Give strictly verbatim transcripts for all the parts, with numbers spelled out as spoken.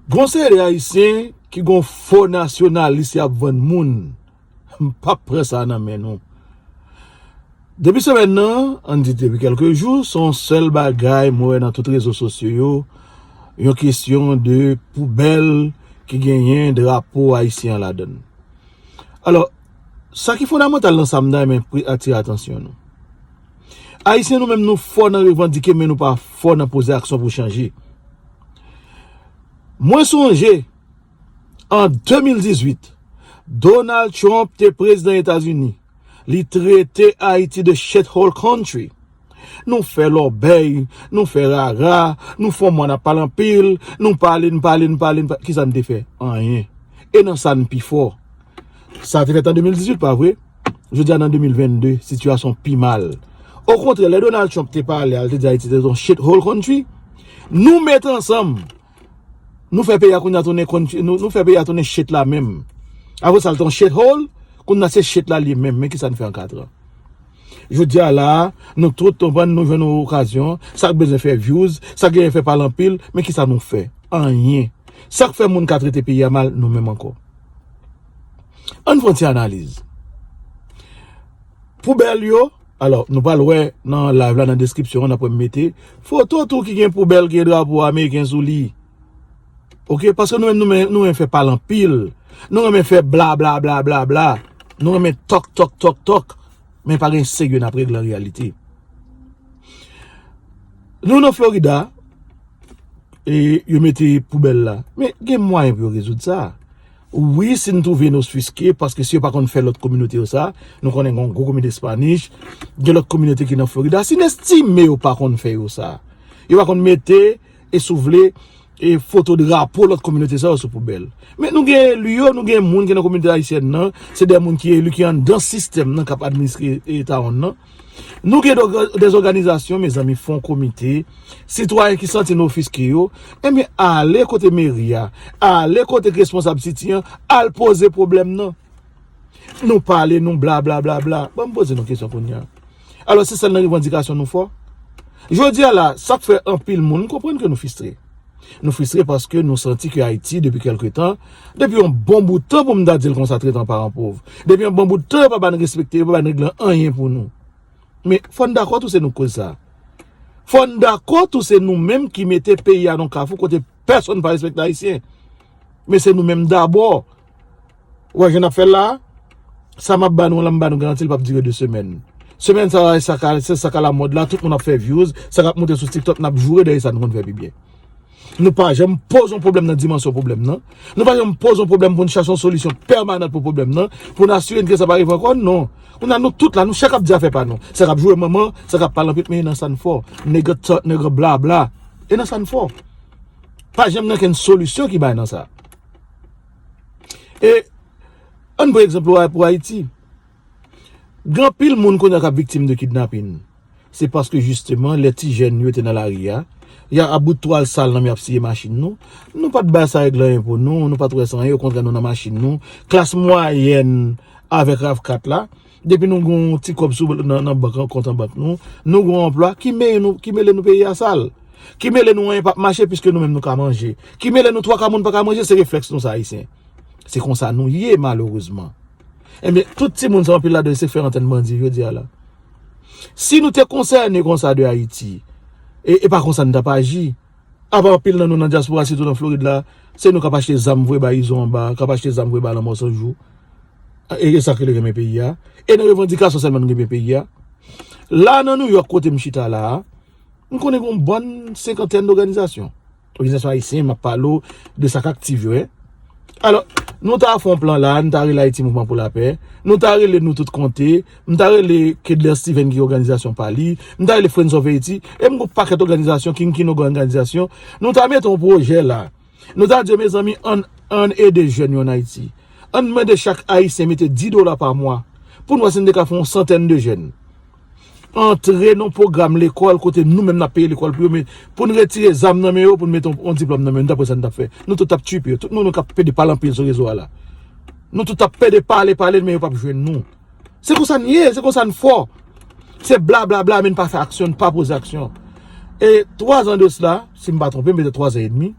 Gon seri de Ayisyen ki gon fo nasyonalis y ap vann moun. M p ap pran sa nan men nou. Depi semèn nan, ann di depi kèlke jou, se yon sèl bagay mwen wè nan tout rezo sosyo yo, yon kesyon de poubèl ki genyen drapo ayisyen an ladan l. Alò, sa ki fondamantal nan sa m ta renmen atire atansyon nou. Ayisyen nou menm nou fò nan revandike, men nou pa fò nan poze aksyon pou chanje. Mwen sonje, an de mil dizuit, Donald Trump te prezidan Etazini. Li trete Ayiti de shithole country. Nou fè lòbèy, nou fè rara, nou fè mwa n ap pale anpil, nou pale, n pale, n pale, n pale. Kisa n te fè? Anyen. E nan sa n pi fò. Sa te fèt an de mil dizuit, pa vre? Jodi a nan de mil vennde, sitiyasyon pi mal. Okontrè, lè Donald Trump te pale a, l te di Ayiti se yon shithole country. Nou met ansanm. Nou fè peyi a kounye a tounen country, nou, nou fè peyi a tounen shit la menm. Avan sa, l te yon shithole, kounye a se shit la li ye menm. Men kisa n fè an katran? Jodi a la a, nou tout konprann, nou jwenn yon okazyon, sa k bezwen fè views, sa k genyen fè pale anpil, men kisa nou fè? Anyen. Sa k fè moun ka trete peyi a mal, nou menm ankò. Ann fè yon ti analiz. Poubèl yo, alò, nou pral wè nan live la, nan deskripsyon an, n ap wè m mete foto tou ki gen poubèl, gen drapo ameriken sou li. Oke, paske nou menm, nou menm, nou renmen fè pale anpil. Nou renmen fè bla, bla, bla, bla, bla. Nou renmen tòk, tòk, tòk, tòk. Men pa gen serye n ap regle an reyalite. Nou nan Florida, e yo mete poubèl la. Men gen mwayen pou yo rezoud sa. Wi, si n twouve n ofiske, paske si yo pa konn fè lòt kominote yo sa, nou konnen gen yon gwo kominote Spanish, gen lòt kominote ki nan Florida. Si n estime yo pa konn fè yo sa, yo pa konn mete, e si w vle, e foto drapo lòt kominote sa yo sou poubèl. Men nou gen eli yo, nou gen moun ki nan kominote ayisyèn nan, se de moun ki eli, ki anndan sistèm nan, k ap administre eta w nan. Nou gen de, de òganizasyon, mezanmi, fè yon komite, sitwayen ki santi n ofiske yo, ebyen, ale kote meri a, ale kote responsab siti an, al poze pwoblèm nan. Nou pale, nou bla, bla, bla, bla. Ban m poze nou kesyon kounye a. Alò, se sèl nan revandikasyon nou fò? Jodi a la, sa k fè anpil moun, m konprann ke nou fristre. Nou fristre paske nou santi ke Ayiti, depi kèlke tan, depi yon bon bout tan, pou m ta di l konsa, trete an paran pòv. Depi yon bon bout tan, yo pa ba n respekte, yo pa ba n regle anyen pou nou. Men, fò n dakò tou se nou k koz sa. Fò n dakò tou se nou menm ki mete peyi a nan kafou kote pèsonn pa respekte Ayisyen. Men se nou menm dabò. Ou wè jan n ap fè l la a? Sa m ap ba nou an la, m ba nou garanti, l p ap dire de semèn. Semèn sa a, se sa k a, se sa k alamòd la, tout moun ap fè views, sa k ap moute sou TikTok, n ap joure dèyè sa nou konn fè pi byen. Nou pa janm poze yon pwoblèm nan dimansyon pwoblèm nan. Nou pa janm poze yon pwoblèm pou n chache yon solisyon pèmanan pou pwoblèm nan, pou n asire n ke sa pa rive ankò, non. Kounye a nou tout la, nou chak ap di afè pa nou. Sa k ap joure manman, sa k ap pale anpil, men e nan sa n fò. Nèg ap talk, nèg ap blabla. E nan sa n fò. Pa janm gen okenn solisyon ki bay nan sa. E, ann pran egzanp pou, pou Ayiti. Gen anpil moun kounye a k ap viktim de kidnapin. Se paske jisteman, lè ti jèn yo te nan lari a, y a ap bout twal sal nan men y ap siye machin nou. Nou pa t bay sa regle anyen pou nou, nou pa t wè sa anyen, okontrè nou nan machin nou. Klas mwayèn avèk rav kat la, depi nou gen yon ti kòb sou nan, nan bank, kont an bank nou, nou gen yon anplwa, ki mele nou, ki mele nou peyi a sal. Ki mele nou anyen p ap mache piske nou menm nou ka manje. Ki mele nou twa ka moun pa ka manje, se reflèks nou sa ayisyen. Se konsa nou ye malerezman. Ebyen, tout timoun sa anpil ladan yo se fè antèn bandi jodi a la. Si nou te konsène konsa de Ayiti, e, e pa konsa n t ap aji. Apa anpil nan nou nan dyaspora, sitou nan Florid la, se nou k ap achte zam voye bay Izo anba, k ap achte zam voye bay Lanmò San Jou. E, e sa k rele renmen peyi a. E nan revandikasyon sèlman nou renmen peyi a. La nan Nouyòk kote m chita la a, m konnen gen yon bòn senkantèn òganizasyon. Òganizasyon ayisyen, m ap pale w de sa k aktif yo, en. Alò, nou ta fè yon plan la, nou ta rele Ayiti Mouvman pou Lapè, nou ta rele Nou Tout Konte, m ta rele Kedler Steven ki òganizasyon pa li, m ta rele Friends of Haiti, e m gon pakèt òganizasyon, King King òganizasyon, nou ta mete yon pwojè la. Nou ta di yo, mezanmi, ann, ann ede jèn yo ann Ayiti. Ann mande chak ayisyen mete dis dola pa mwa pou n wè si n te ka fè yon santèn de jèn antre nan pwogram lekòl kote nou menm n ap peye lekòl pou yo, men pou n retire zam nan men yo, pou n mete yon, yon diplòm nan men yo, nou t ap wè sa n t ap fè. Nou tout t ap tchipe yo. Tout moun k ap pede pale anpil sou rezo a la. Nou tout t ap pede pale, pale, men yo p ap jwenn nou. Se konsa n ye, se konsa n fò. Se bla, bla, bla, men n pa fè aksyon, n pa poze aksyon. E twa zan de sila, si m pa twonpe m, petèt twa zan edmi,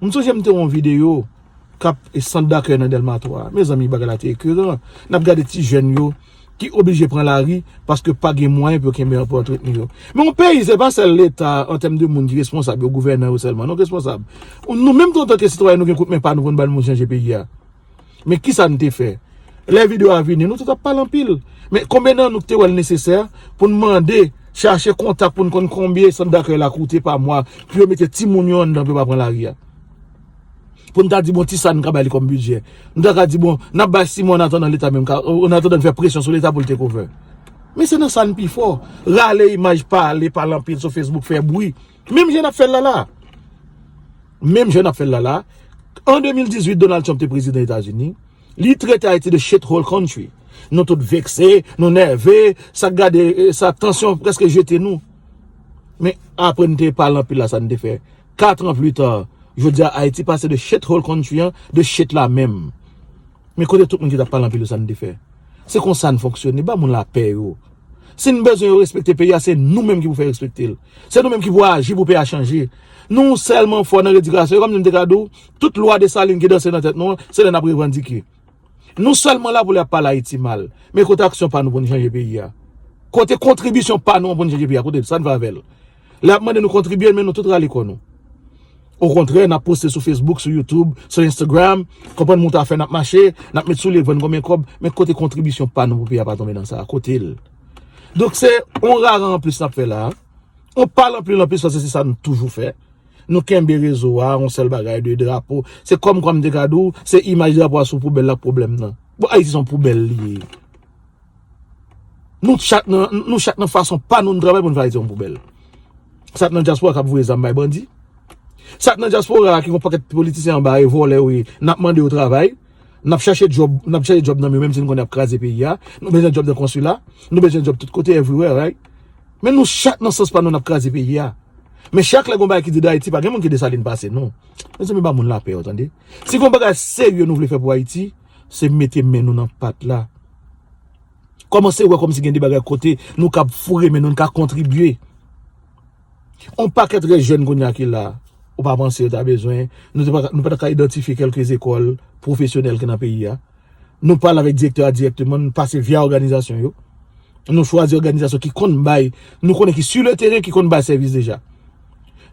M sonje m te wè yon videyo k ap e sant dakèy nan Dèlma twa. Mezanmi, bagay la te ekeran. N ap gade ti jèn yo ki oblije pran lari paske pa gen mwayen pou yo kenbe pou antretni yo. Men yon peyi, se pa sèl Leta, an tèm de moun ki responsab yo, gouvènan yo sèlman, non, responsab. Nou menm tou, antanke sitwayen, nou gen kout men pa nou pou n ba l moun chanje peyi a. Men kisa n te fè? Lè videyo a vini, nou tout ap pale anpil. Men konbyen nan nou ki te wè l nesesè pou n mande, chache kontak pou n konn konbyen sant dakèy la koute pa mwa pou yo mete timoun yo anndan pou yo pa pran lari a? Pou n ta di, bon, ti sa n ka bay li kòm bidjè. Nou ta ka di, bon, n ap bay sis mwa an atandan Leta menm ka, an atandan n fè presyon sou Leta pou l take over. Men se nan sa n pi fò. Rale imaj, pale, pale anpil sou Facebook, fè bri. Menm jan n ap fè l la la. Menm jan n ap fè l la la. An de mil dizuit, Donald Trump te prezidan Etazini. Li trete Ayiti de shithole country. Nou tout vekse, nou nève, sa k gade, eh, sa tansyon prèske jete nou. Men apre n te pale anpil la, sa n te fè. Kat an pli ta, jodi a Ayiti pase de shithole country an, de shit la menm. Men kote tout moun ki t ap pale anpil yo, sa n te fè? Se konsa n fonksyone, ba moun lapè yo. Si n bezwen yo respekte peyi a, se nou menm ki pou fè respekte l. Se nou menm ki pou aji pou peyi a chanje. Nou sèlman fò nan redikasyon. E kòm m te ka di w, tout lwa Desalin ki danse nan tèt nou an, se lè n ap revandike. Nou sèlman la pou lè ap pale Ayiti mal. Men kote aksyon pa nou pou n chanje peyi a? Kote kontribisyon pa nou an pou n chanje peyi a? Kote l? Sa n fè avè l? Lè y ap mande nou kontribye, men nou tout rale kò nou. Okontrè, n ap poste sou Facebook, sou YouTube, sou Instagram, konprann moun ta fè n ap mache, n ap met soulye vann konbyen kòb, men kote kontribisyon pa nou pou peyi a pa tonbe nan sa a? Kote l? Donk se yon rara anplis n ap fè la a. On pale anpil anplis paske se sa nou toujou fè. Nou kenbe rezo a, yon sèl bagay de drapo. Se kòm kwa m te ka di w, se imaj drapo a sou poubèl la k pwoblèm nan. Bon, Ayiti se yon poubèl li ye. Nou chak nan, nou chak nan fason pa nou, n travay pou n fè Ayiti yon poubèl. Sa k nan dyaspora k ap voye zam bay bandi. Sa k nan dyaspora a ki gon pakèt politisyen anba e vòlè yo ye, n ap mande yo travay. N ap chache djòb, n ap chache djòb nan men yo, menm si n konnen y ap kraze peyi a. Nou bezwen djòb nan konsila. Nou bezwen djòb tout kote, everywhere, right? Men nou chak nan sans pa nou, n ap kraze peyi a. Men chak lè gon bagay ki di de Ayiti, pa gen moun ki Desalin pase, non. Mezanmi, ba moun lapè yo, tande. Si gon bagay serye nou vle fè pou Ayiti, se mete men nou nan pat la. Kòmanse wè kòmsi gen de bagay kote nou kab foure men nou, n ka kontribye. On pakèt rès jèn kounye a ki la, ou pa panse yo ta bezwen, nou te pa, nou pa ta ka idantifye kèlke lekòl pwofesyonèl ki nan peyi a. Nou pale avèk direktè a dirèkteman, nou pase via òganizasyon yo. Nou chwazi òganizasyon ki konn bay, nou konnen ki sur le terrain, ki konn bay sèvis deja.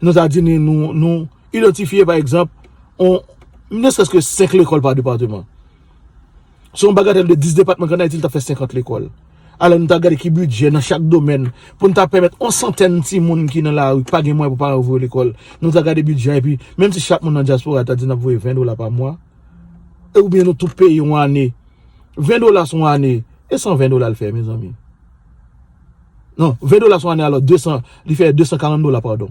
Nou ta di nou, nou, nou idantifye, pa egzanp, on, ne serait-ce que senk lekòl pa depatman. Se yon bagatèl de dis depatman k ann Ayiti, li t ap fè senkant lekòl. Alò, nou ta gade ki bidjè nan chak domèn pou n ta pèmèt on santèn timoun ki nan lari, ki pa gen mwayen pou paran yo voye yo lekòl. Nou ta gade bidjè a, epi, menm si chak moun nan dyaspora ta di n ap voye ven dola pa mwa, e oubyen nou tout peye yon ane, ven dola sou yon ane, e san ven dola l fè, mezanmi? Non, ven dola sou yon ane, alò, de san, li fè de san karant dola, padon.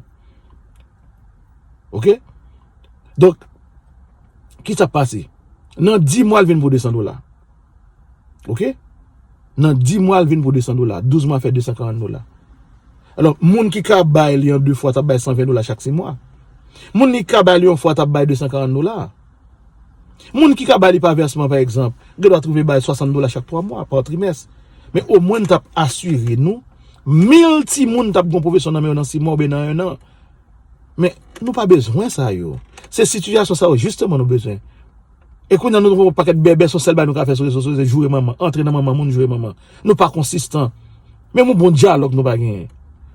Oke? Donk, ki sa k pase? Nan dis mwa, l vin pou de san dola. Oke? Nan dis mwa, l vin pou de san dola. Douz mwa fè de san karant dola. Alò, moun ki ka bay li an de fwa, t ap bay san ven dola chak sis mwa. Moun ki ka bay li yon fwa, t ap bay de san karant dola. Moun ki ka bay li pa vèsman, pa egzanp, gen dwa twouve bay swasant dola chak twa mwa, pa trimès. Men omwen, n t ap asire nou, mil timoun t ap gen yon pwofesyon nan men yo nan sis mwa oubyen nan en an. Men, nou pa bezwen sa yo. Se sitiyasyon sa yo, jisteman, nou bezwen. E kounye a, nou twouve yon pakèt bèbè, se yon sèl bagay nou ka fè sou rezo sosyo, se joure manman, antre nan manman moun, joure manman. Nou pa konsistan. Menm yon bon dyalòg nou pa genyen.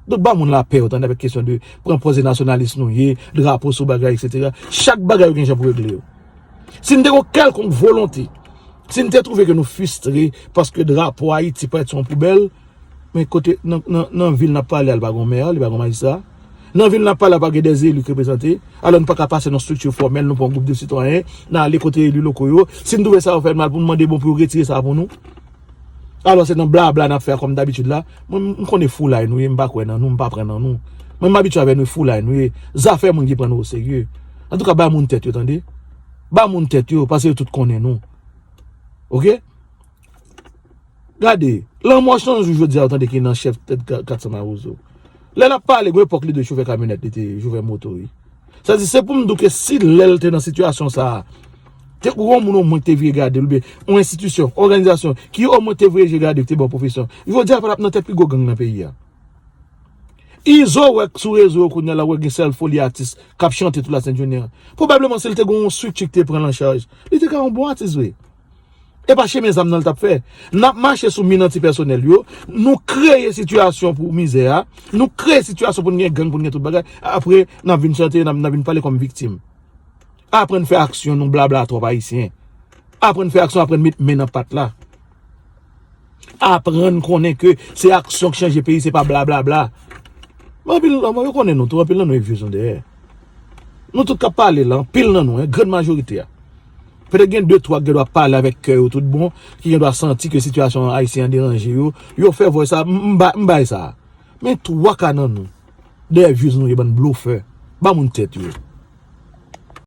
Donk, ba moun lapè yo, tande, avèk kesyon de pran pòz de nasyonalis nou ye, drapo sou bagay, etsetera. Chak bagay yo gen jan pou regle yo. Si n te gen yon kèlkonk volonte, si n te twouve ke nou fristre paske drapo Ayiti parèt sou yon poubèl, men kote, nan, nan, nan vil n ap pale a, li pa gen yon mè, li pa gen yon majistra. Nan vil n ap pale a, pa gen dè eli ki reprezante. Alò, nou pa ka pase nan strikti fòmèl, nou pran gwoup de sitwayen, n ale kote eli loko yo. Si n twouve sa yo fè n mal, pou n mande bon pou yo retire sa pou nou. Alò, se nan blabla n ap fè a kòm dabitid la. Mwen, m konnen foulay nou ye, m pa kwè nan nou, m pa pran nan nou. Mwen, m abitye avè nou, foulay nou ye. Zafè moun ki pran nou oserye. Antouka, ba moun tèt yo, tande. Ba moun tèt yo, paske yo tout konnen nou. Oke? Gade, lanmò chanje jodi a, ou tande ki nan chèf tèt ka-, kat san Mawozo. Lè l ap pale, gon epòk li te chofè kamyonèt, li te chofè moto, wi. Sa di, se pou m di w ke si lè l te nan sitiyasyon sa a, te gon moun omwen ki te vire gade l, oubyen yon enstitisyon, òganizasyon, ki omwen te vire je gade l, ki te ba w pwofesyon, jodi a, pa t ap nan tèt pi gwo gang nan peyi a. Izo wè sou rezo yo kounye a la, wè gen sèl foli atis k ap chante tout la Sent Jounen an. Pwobableman, si l te gen yon strikti ki te pran l an chaj, li te ka yon bon atis vre. E pa chemen zam nan l t ap fè. N ap mache sou mi nan ti pèsonèl yo, nou kreye sitiyasyon pou mizè a, nou kreye sitiyasyon pou n gen gang, pou n gen tout bagay. Apre, n ap vin chante, n ap, n ap vin pale kòm viktim. Aprann fè aksyon, nou blabla twòp ayisyen. Aprann fè aksyon, aprann met men nan pat la. Aprann konnen ke se aksyon k chanje peyi, se pa blablabla. Men anpil nan nou, yo konnen nou tou, anpil nan nou e vye zon dèyè. Nou tout k ap pale la, anpil nan nou, en, grann majorite a. Petèt gen de twa ki gen dwa pale avèk kè yo tout bon, ki gen dwa santi ke sitiyasyon ayisyen an deranje yo, yo fè vwa sa, m, m ba-, m bay sa. Men twa ka nan nou, dèyè vye zon nou ye, bann blofè. Ba moun tèt yo.